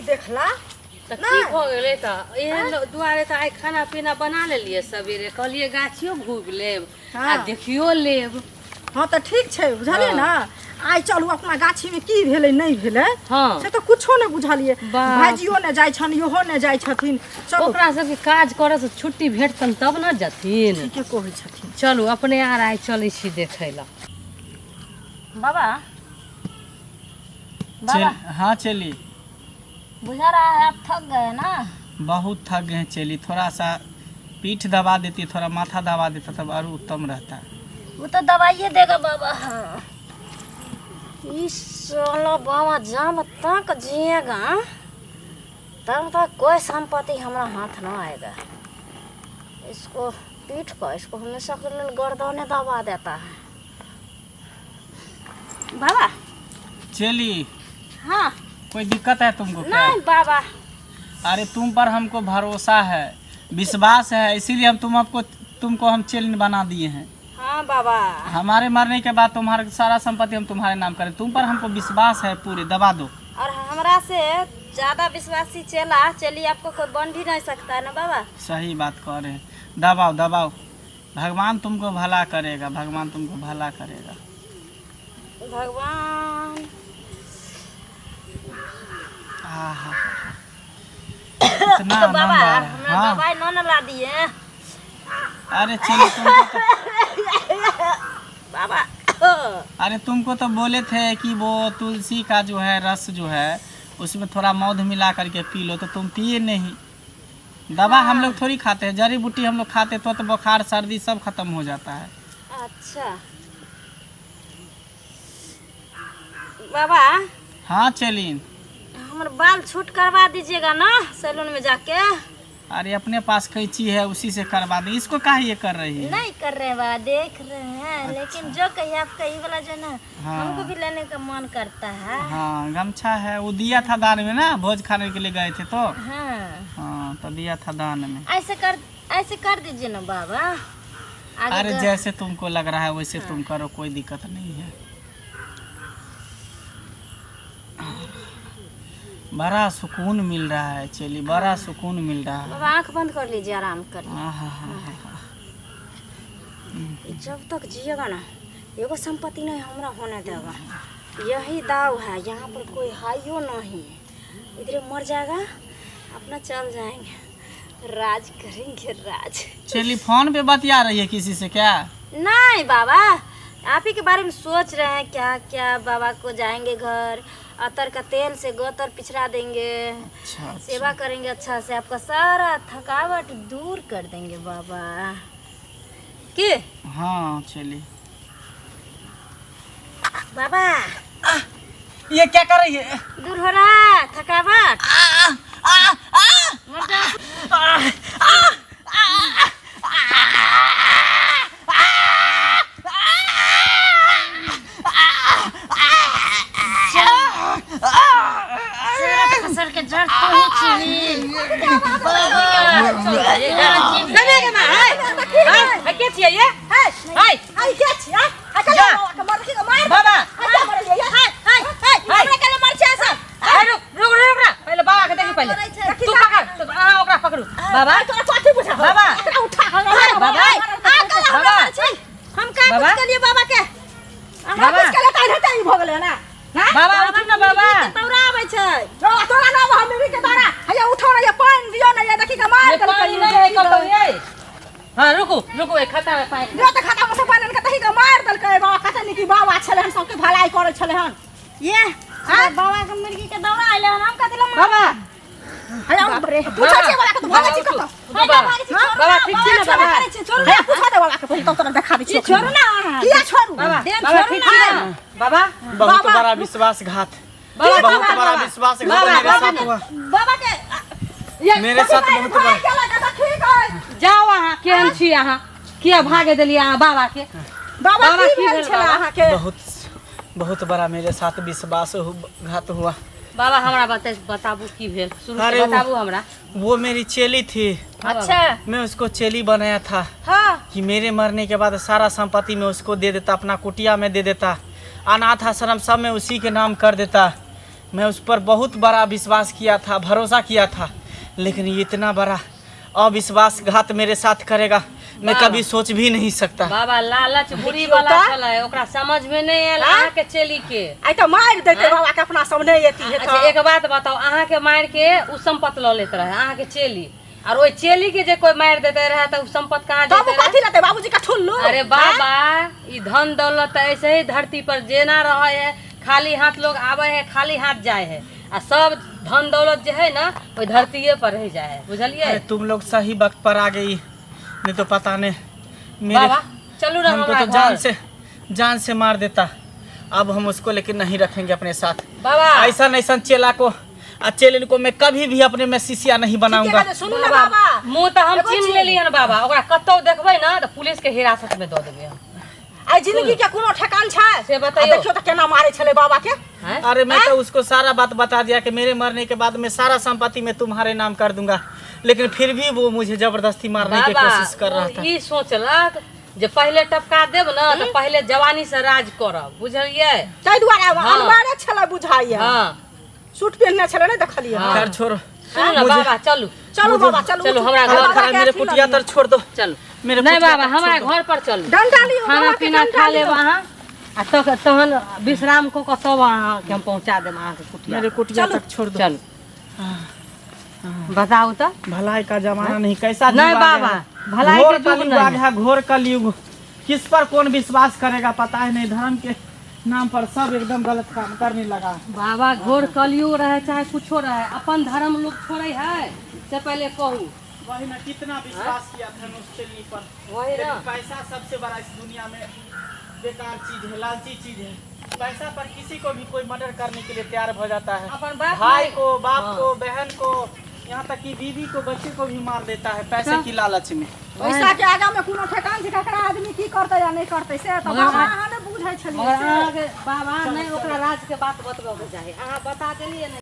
देखला। तऽ की भऽ गेलै? तऽ एहन दुआरे तऽ आइ खाना पीना बना लेलियै सवेरे, कहलियै गाछियो घूमि लेब आ देखियो लेब। हँ तऽ ठीक छै, बुझलियै ने? आइ चलू अपना गाछीमे की भेलै नहि भेलै से तऽ कुछो नहि बुझलियै। भाइजियो नहि जाइ छनि, इहो नहि जाइ छथिन। चलू। ओकरा सबके काज करऽ से छुट्टी भेटतनि तब ने जथिन। ठीके कहै छथिन। चलू अपने आर आइ चलै छी देखै लए। बाबा, बाबा। हाँ चली। बुझा रहा है आप थक गए ना? बहुत थक गए हैं चली, थोड़ा सा पीठ दबा देती, थोड़ा माथा दबा देता तब और उत्तम रहता। वो तो दवाइए देगा बाबा। हाँ इस साला बाबा जब तक जिएगा तब तक कोई संपत्ति हमारा हाथ ना आएगा। इसको पीठ को इसको हमेशा के लिए गर्दने दबा देता है बाबा। चली। हाँ। कोई दिक्कत है तुमको क्या? नहीं बाबा। अरे तुम पर हमको भरोसा है, विश्वास है, इसीलिए हम तुम आपको तुमको हम चेलिन बना दिए हैं। हाँ बाबा। हमारे मरने के बाद तुम्हारा सारा संपत्ति हम तुम्हारे नाम करें, तुम पर हमको विश्वास है पूरे। दबा दो। और हमरा से ज्यादा विश्वासी चेला चेली आपको कोई बन भी नहीं सकता है ना बाबा? सही बात कह रहे हैं। दबाओ दबाओ, भगवान तुमको भला करेगा, भगवान तुमको भला करेगा। भगवान। आहा, इतना तो बाबा आनंद आ रहा है। हमरा हाँ। दवाई न न ला दिए। अरे चलो तुमको तो, बाबा। अरे तुमको तो बोले थे कि वो तुलसी का जो है रस जो है उसमें थोड़ा मध मिला करके पी लो, तो तुम पिए नहीं। दवा हम लोग थोड़ी खाते हैं, जड़ी बूटी हम लोग खाते तो बुखार सर्दी सब खत्म हो जाता है। अच्छा बाबा। हाँ चलिन। हमर बाल छूट करवा दीजिएगा ना सैलून में जाके। अरे अपने पास कैंची है उसी से करवा दे, इसको काहे ये कर रही है? नहीं कर रहे हैं बाबा, देख रहे हैं। लेकिन जो कहिए आपका ये वाला जो ना हमको भी लेने का मन करता है। हाँ गमछा है, वो दिया था दान में ना, भोज खाने के लिए गए थे तो। हाँ। हाँ तो दिया था दान में। ऐसे कर दीजिए ना बाबा। आगे अरे जैसे तुमको लग रहा है वैसे तुम करो, कोई दिक्कत नहीं है। बड़ा सुकून मिल रहा है चली, बड़ा सुकून मिल रहा है। बाबा आंख बंद कर लीजिए, आराम कर। आहा। जब तक जिएगा ना एगो संपत्ति नहीं हमरा होने देगा। यही दाव है, यहाँ पर कोई हाइयो नहीं। इधर मर जाएगा अपना चल जाएंगे, राज करेंगे राज। चली फोन पे बतिया रही है किसी से क्या? नहीं बाबा, आप ही के बारे में सोच रहे हैं। क्या क्या बाबा को जाएंगे घर, अतर का तेल से गोतर पिछड़ा देंगे। अच्छा। सेवा करेंगे अच्छा से, आपका सारा थकावट दूर कर देंगे बाबा के। हाँ चली। बाबा ये क्या कर रही है? दूर हो रहा है थकावट। मर जा। फसल के जड़ तो ही छी। के छियै ये? हाय। आई के छियै? आ कल बाबा के मर के मार। बाबा। आ क्या मरलियै? हाय हाय हाय, हमरा कल मर छै सब। हाय, रुक रुक रुक ना, पहिले बाबा के देखी पहिले। तू पकड़, तू अहाँ ओकरा पकड़ू। बाबा तोरा कथी बुझा? बाबा। एकरा उठा। बाबा। आ कल हमरा बाबा। मर छै। हम का बाबा। कुछ करिए बाबा के? हमरा बाबा। कुछ कल त हेतै भऽ गेलै ना। हाँ? बाबा उठू ना बाबा। तौरा आबै छै। तोरा ना हम मिरी के द्वारा हैया उठो ना, ये पानि दियो ना, ये देखी के मार ये देलकै। पानी नहीं है कतौ ये। हाँ रुकू रुकू, एक खाता में पानी। जो तऽ खाता में से पानि आनि के दही के मार देलकै बाबा। कते नीक ई बाबा छलै हन, सबके भलाई करै छलै हन। ये हाँ बाबा के मुर्गी के दौड़ा आइले हन, हम कथि ला मार? बाबा। हैया पूछै छियै बाबा के, तऽ भागै छी कतौ? बाबा बाबा ठीक छी ना बाबा? हैया पूछऽ दे बाबा के पहिले, तब तोरा देखा दै छियौ। छोड़ू ना अहाँ। किया छोड़ू? बाबा देन बाबा छोड़ू ठीक ना। छी ना बाबा? बहुत बाबा। बड़ा विश्वासघात, बाबा बहुत बाबा बड़ा विश्वासघात बाबा, मेरे बाबा, साथ हुआ। बाबा के मेरे साथ बहुत बड़ा। भाग गेलै तऽ ठीक है। जाओ अहाँ, केहन छी अहाँ? किया भागे देलियै अहाँ बाबा के? बाबा बाबा की की भेल भेल छलै बाबा? अहाँके? बहुत बहुत बड़ा मेरे साथ विश्वास घात हुआ। बाबा हमरा बता बताबू की भेल शुरू से। अरे वो- बताबू हमरा। वो मेरी चेली थी। अच्छा। मैं उसको चेली बनाया था हाँ कि मेरे मरने के बाद सारा संपत्ति मैं उसको दे देता, अपना कुटिया में दे देता, अनाथ आश्रम सब में उसी के नाम कर देता। मैं उस पर बहुत बड़ा विश्वास किया था, भरोसा किया था, लेकिन ये इतना बड़ा अविश्वासघात मेरे साथ करेगा मैं कभी सोच भी नहीं सकता। बाबा लालच बुरी वाला छलै, ओकरा समझ में नहीं आयल अहाँ के चेली के। आइ तऽ मारि देतै बाबा के, अपना सब नहि एती हे। अच्छा एक बात बताउ, अहाँ के मारि के उ सम्पत्ति लऽ लेत रहे अहाँ के चेली, और ओहि चेली के जे कोई मारि देते रहे तऽ उ सम्पत्ति कहाँ तब जेते रहे? कथी लेतै बाबूजी के ठुल्लू? अरे बाबा ई धन दौलत तऽ ऐसे ही धरती पर जेना रहे है, खाली हाथ लोग आवे है खाली हाथ जाए है, आ सब धन दौलत जे है ना ओहि धरतीये पर रह जाए है, बुझलियै? अरे तुम लोग सही वक्त पर आ गई, नहीं तो पता नहीं मेरे बाबा चलू ना हमको हमरा तो जान घर। से जान से मार देता। अब हम उसको लेकिन नहीं रखेंगे अपने साथ। बाबा ऐसा ऐसा चेला को आ चेलिन को मैं कभी भी अपने में शिष्या नहीं बनाऊंगा। सुनू ना बाबा, मुँह तऽ हम चिन्ह लेलियै हन बाबा, ओकरा कतौ देखबै ना तऽ पुलिस के हिरासत में दऽ देबै हम। आइ जिंदगी के कोनो ठेकान छै से बतैयौ। देखियौ तऽ केना मारै छलै बाबा के। हैं? अरे मैं तो उसको सारा बात बता दिया कि मेरे मरने के बाद मैं सारा संपत्ति मैं तुम्हारे नाम कर दूंगा, लेकिन फिर भी वो मुझे जबरदस्ती मारने की बाबा कोशिश कर रहा था। ई सोचलक जे पहिले टपका देब ना तऽ पहिले जवानी से राज करब, बुझलियै? ताहि दुआरे हाँ। अनमारे छलै बुझाइया, हाँ सूट पहिनने छलै नहि देखलियै? हाँ। खैर छोड़ो, सुनू ना बाबा, चलू चलू बाबा चलू, चलू हमरा हालत घर खराब, मेरे कुटिया तर छोड़ दो। चलू मेरे नहीं कुटिया बाबा तर हमरा छोड़ दो। घर पर चलू, डंडा लियौ खाना बाबा के, पीना डंडा खा लेब लियौ। अहाँ आ तहन विश्राम कऽ कऽ तब अहाँके हम पहुँचा देब अहाँके कुटिया। मेरे कुटिया तक छोड़ दो। चलू बताउ तऽ। भलाई का जमाना नहीं, कैसा नहीं युग आ गया बाबा, है। भलाई घोर के युग कलयुग नहीं आ गया, घोर कलयुग, किस पर कौन विश्वास करेगा पता ही नहीं। धर्म के नाम पर सब एकदम गलत काम करने लगा। बाबा घोर कलयुग रहे चाहे कुछो रहे, अपन धर्म लोग छोड़े है से पहले कहू। वही ना, कितना विश्वास किया था उस चेली पर, वही ना। लेकिन पैसा सबसे बड़ा इस दुनिया में बेकार चीज है, लालची चीज है। पैसा पर किसी को भी कोई मर्डर करने के लिए तैयार हो जाता है, अपन बाप भाई नहीं। को, बाप हाँ। को, बहन को, यहाँ तक कि बीवी को, बच्चे को भी मार देता है पैसे की लालच में। पैसा के आगा में कोनो ठेकान छै ककरा आदमी की करतै या नहि करतै से तऽ बाबा अहाँ नहि बुझै छलियै। मगर अहाँके बाबा नहि ओकरा राज के बात बतबऽ के चाही, अहाँ बता देलियै ने।